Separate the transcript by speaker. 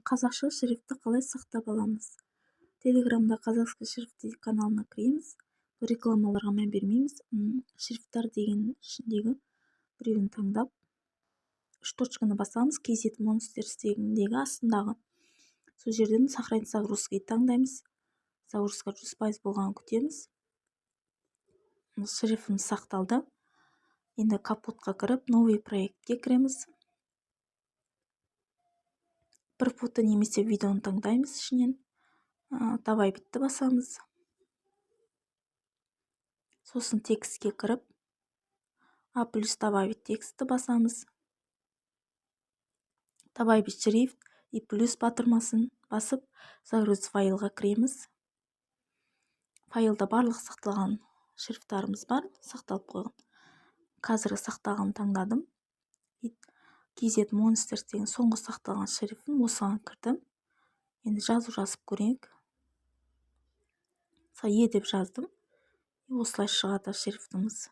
Speaker 1: Қазақша шрифтті қалай сақтап аламыз? Телеграмда «Казахский шрифт» каналына кіреміз. Рекламаларға мән бермейміз. «Шрифттар» деген ішіндегі біреуін таңдап, үш точканы басамыз. KZ Monsters дегендегі астындағы, сол жерден «Сохранить загрузки» таңдаймыз. Загрузка 100% болғанын күтеміз. Шрифтіміз сақталды. Енді CapCut-қа кіріп, «Новый проект» ке кіреміз. Бір фото немесе видеоны таңдаймыз ішінен, «Добавить» ті басамыз. Сосын текстке кіріп, а плюс «Добавить текст» ті басамыз. «Добавить шрифт» и плюс батырмасын басып, «Загрузить файл» ға кіреміз. Файлда барлық сақталған шрифттарымыз бар, сақталып қойған. Қазіргі сақтағанын таңдадым. KZ Monsters деген соңғы сақталған шрифтім, осыған кірдім. Енді жазу жазып көрейік. Мысалы, «Е» деп жаздым, осылай шығады шрифтіміз.